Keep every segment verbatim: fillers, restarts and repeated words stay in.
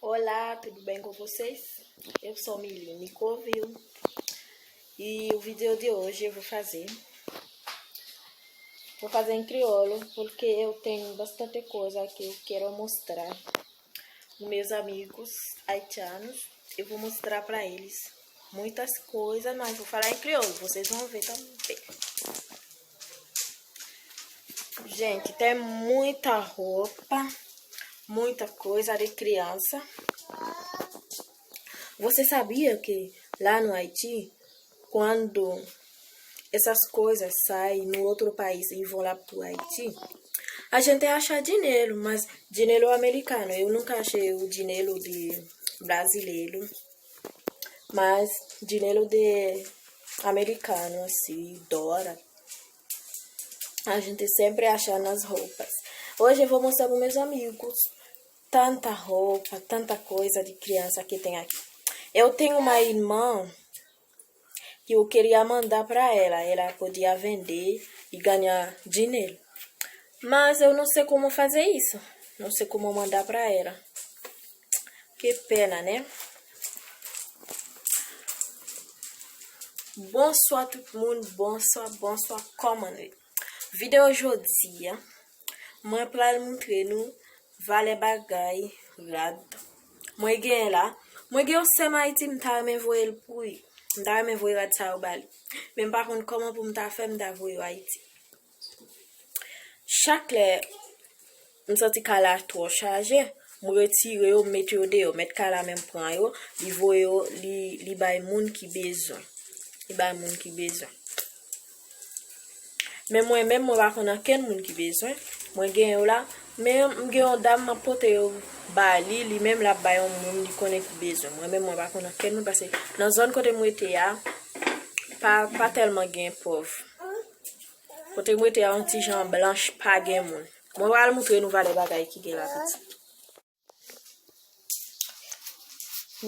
Olá, tudo bem com vocês? Eu sou Miline Covil e o vídeo de hoje eu vou fazer, vou fazer em crioulo porque eu tenho bastante coisa que eu quero mostrar os meus amigos haitianos. Eu vou mostrar para eles muitas coisas, mas vou falar em crioulo, vocês vão ver também. Gente, tem muita roupa, muita coisa de criança. Você sabia que lá no Haiti, quando essas coisas saem no outro país e vão lá pro Haiti, a gente acha dinheiro, mas dinheiro americano. Eu nunca achei o dinheiro de brasileiro, mas dinheiro de americano, assim, dólar. A gente sempre acha nas roupas. Hoje eu vou mostrar para meus amigos tanta roupa, tanta coisa de criança que tem aqui. Eu tenho uma irmã que eu queria mandar para ela, ela podia vender e ganhar dinheiro. Mas eu não sei como fazer isso. Não sei como mandar para ela. Que pena, né? Bonswa tout moun, bonswa, bonswa, kòman nou ye? Videyo jodi a, mwen pral montre nou valè bagay rad. Mwen genyen la, mwen gen yon sè m Ayiti, m ta renmen voye l pou li. M ta renmen voye rad sa yo ba li. Men m pa konn kòman pou m ta fè, m ta voye yo Ayiti. Chak lè m santi kay la twò chaje, m retire yo, m mete yo deyò. Mèt kay la menm pran yo, li voye yo, li, li bay moun ki bezwen. Li bay moun ki bezwen. Men mwen menm, mwen pa konn ankenn moun ki bezwen. Mwen gen yo la, men m gen yon dam, m ap pote yo ba li, li menm l ap bay yon moun li konnen ki bezwen. Mwen menm, mwen pa konn ankenn moun, paske nan zòn kote m rete a, pa, pa tèlman gen pòv. Kote m rete a, yon ti jan blanch, pa gen moun. Mwen pral montre nou valè bagay ki gen la piti.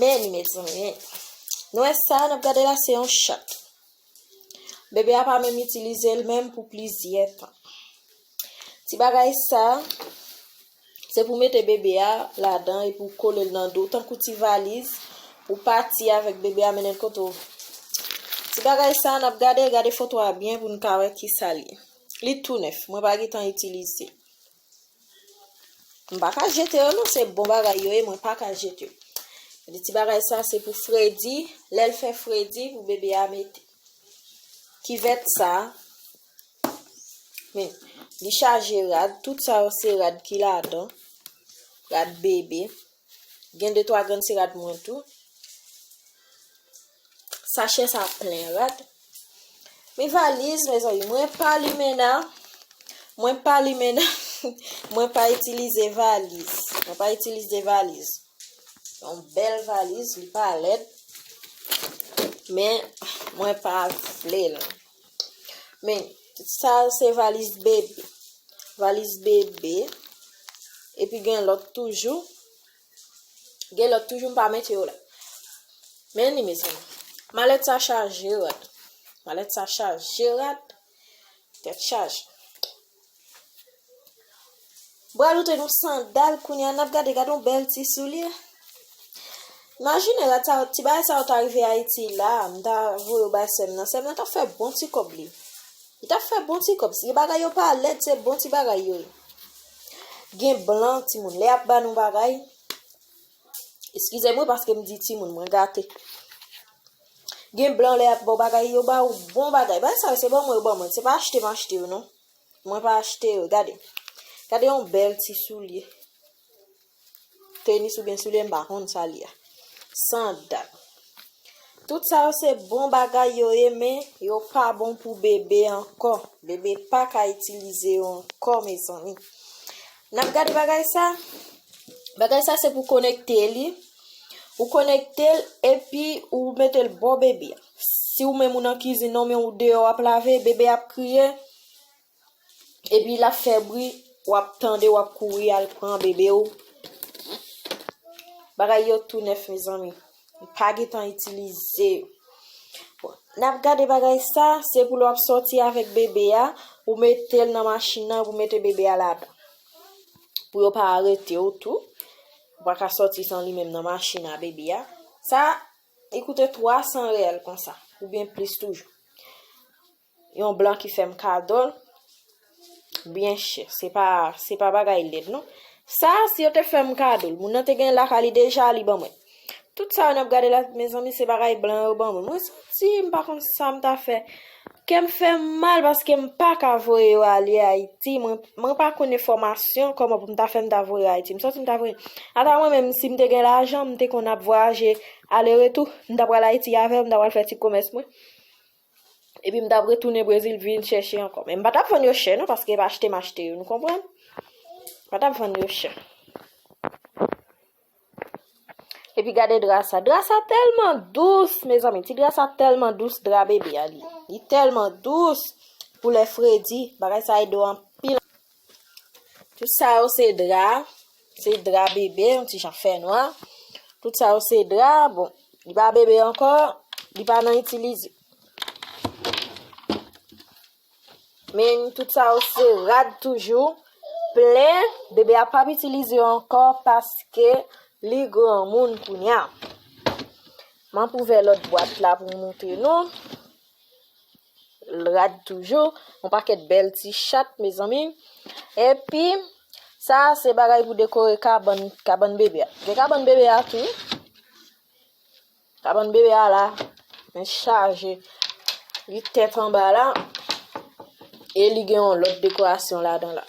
Men li, mezanmi, men. Nou wè sa, n ap gade la, se yon chat. Bebe a pa menm itilize l menm pou plizyè tan. Ti bagay sa, se pou mete bebe a ladan epi w kole l nan do, tankou ti valiz, ou pati avèk bebe a, mennen l kote w vle. Ti bagay sa, n ap gade, gade foto a byen pou n ka wè kisa l ye. Li tou nèf, mwen pa gentan itilize. M pa ka jete yo non, se bon bagay yo ye, mwen pa ka jete yo. Li ti bagay sa, se pou fredi, lè l fè fredi, pou bebe a mete. Kivèt sa, men, li chaje rad, tout sa yo se rad ki ladan, rad bebe. Gen de twa grenn se rad mwen tou. Sachè sa plen rad. Men valiz, mezanmi, mwen pa limena. Mwen pa limena. Mwen pa itilize valiz. Mwen pa itilize valiz. Yon bèl valiz, li pa lèd. Men mwen pa vle l. Men sa se valiz bebe. Valiz bebe. Epi gen lòt toujou. Gen lòt toujou, m pa mete yo la. Men li, mezanmi. Malèt sa chaje rad. Malèt sa chaje rad. Tèt chaje. Bral ou te nou sandal, kounye a n ap gade, gade yon bèl ti soulye. Imajine rad sa, ti bagay sa yo ta rive Ayiti la, m ta voye yo bay sè m nan. Sè m nan t ap fè bon ti kòb li. Li t ap fè bon ti kòb. Si bagay yo pa lèd, se bon ti bagay yo ye. Gen blan, timoun. Lè y ap ba nou bagay, eskize mwen paske m di timoun, mwen gate. Gen blan lè y ap ba w bagay, yo ba w bon bagay. Bagay sa yo, se ban mwen yo ban mwen. Se pa achte m achte yo, non. Mwen pa achte yo. Gade. Gade yon bèl ti soulye. Tenis oubyen soulye, m pa konn sa li a. Sandal. Tout sa yo se bon bagay yo ye, men yo pa bon pou bebe ankò. Bebe pa ka itilize yo ankò, mezanmi. N ap gade bagay sa. Bagay sa se pou konekte li. Ou konekte l epi ou mete l bò bebe a. Si ou menm ou nan kizin nan, men ou deyò w ap lave, bebe ap kriye. Epi l ap fè bri, w ap tande, w ap kouri al pran bebe w. Bagay yo tou nèf, mezanmi. M pa gentan itilize yo. Bon, n ap gade bagay sa, se pou lè w ap sòti avèk bebe a, ou mete l nan machin nan, pou mete bebe a ladan. Pou yo pa arete w tou. pa ka sòti san li menm nan machin a bebe a. Sa, li koute twa san reyèl konsa, oubyen plis toujou. Yon blan ki fè m kado l, byen chè. Se pa, se pa bagay lèd, non. Sa, si yo te fè m kado l, moun nan te gen lakay li deja, li ban mwen. Tout sa yo n ap gade la, mezanmi, se bagay blan yo ban mwen. Mwen santi m pa konn sa m ta fè. Kè m fè m mal paske m pa ka voye yo ale Ayiti. Mwen, mwen pa konn enfòmasyon kòman pou m ta fè m ta voye yo Ayiti. M santi m ta voye. Ata mwen menm, si m te gen lajan, m te konn ap vwayaje ale retou. M ta pral Ayiti avè yo, m ta pral fè ti komès mwen. Epi m t ap retounen Brezil vin chèche ankò. Men m pa t ap vann yo chè non, paske e pa achte m achte yo, nou konprann? M pa t ap vann yo chè. Epi gade dra sa. Dra sa tèlman dous, mezanmi. Ti dra sa tèlman dous, dra bebe a li. Li tèlman dous pou lè fredi. Bagay sa ede w anpil. Tout sa yo se dra, se dra bebe, yon ti jan fè nwa. Tout sa yo se dra, bon, li pa bebe ankò, li pa nan itilize. Men tout sa yo se rad toujou, plen, bebe a p ap itilize yo ankò paske li granmoun kounye a. M ap ouvè lòt bwat la pou m montre nou. Rad toujou, yon pakèt bèl ti chat, mezanmi. Epi, sa se bagay pou dekore kabann, kabann bebe a. Gen kabann bebe a tou. Kabann bebe a la, men chaje. Li tèt anba la, e li gen yon lòt dekorasyon ladan la.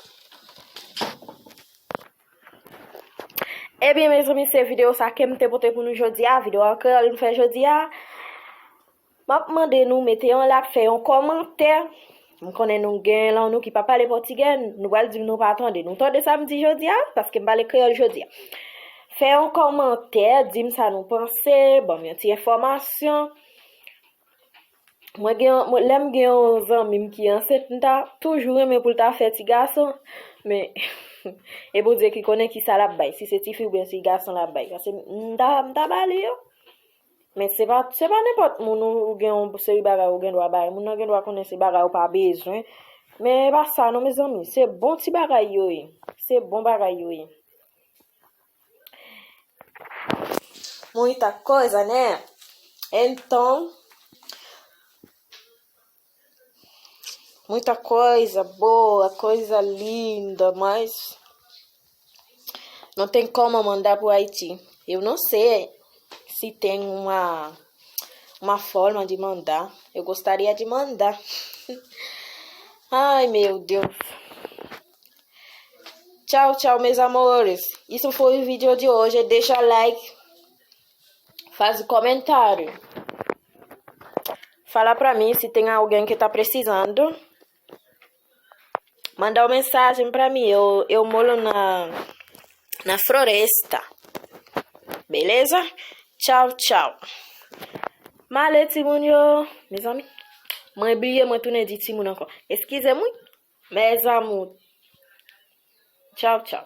Ebyen, mezanmi, se videyo sa ke m te pote pou nou jodi a. Videyo an kreyòl m fè jodi a. M ap mande nou mete yon like, fè yon kòmantè. M konnen nou gen lan nou ki pa pale pòtigè, nou pral di m nou pa tande. Nou tande sa m di jodi a, paske m pale kreyòl jodi a. Fè yon kòmantè, di m sa nou panse, ban m yon ti enfòmasyon. Mwen gen, mwen, lè m gen yon zanmi m ki ansent, m ta toujou renmen pou l ta fè ti gason. Men, e Bondye ki konnen ki sa l ap bay, si se tifi oubyen se gason l ap bay. Paske m ta, m ta ba li yo. Men se pa, se pa nenpòt moun ou, ou gen yon seri bagay ou gen dwa bay. Moun nan gen dwa konnen se bagay ou pa bezwen. Men e pa sa non, mezanmi. Se bon ti bagay yo ye. Se bon bagay yo ye. Muita coisa, né? Então, muita coisa boa, coisa linda, mas não tem como mandar pro Haiti. Eu não sei se tem uma, uma forma de mandar. Eu gostaria de mandar. Ai, meu Deus. Tchau, tchau, meus amores. Isso foi o vídeo de hoje. Deixa like, faz comentário. Fala pra mim se tem alguém que tá precisando. Manda uma mensagem pra mim. Eu, eu moro na, na floresta. Beleza? Tchau, tchau. Male timoun yo, mezanmi. Mwen bliye, mwen tounen di timoun ankò. Eskize mwen. Mes amours. Tchau, tchau.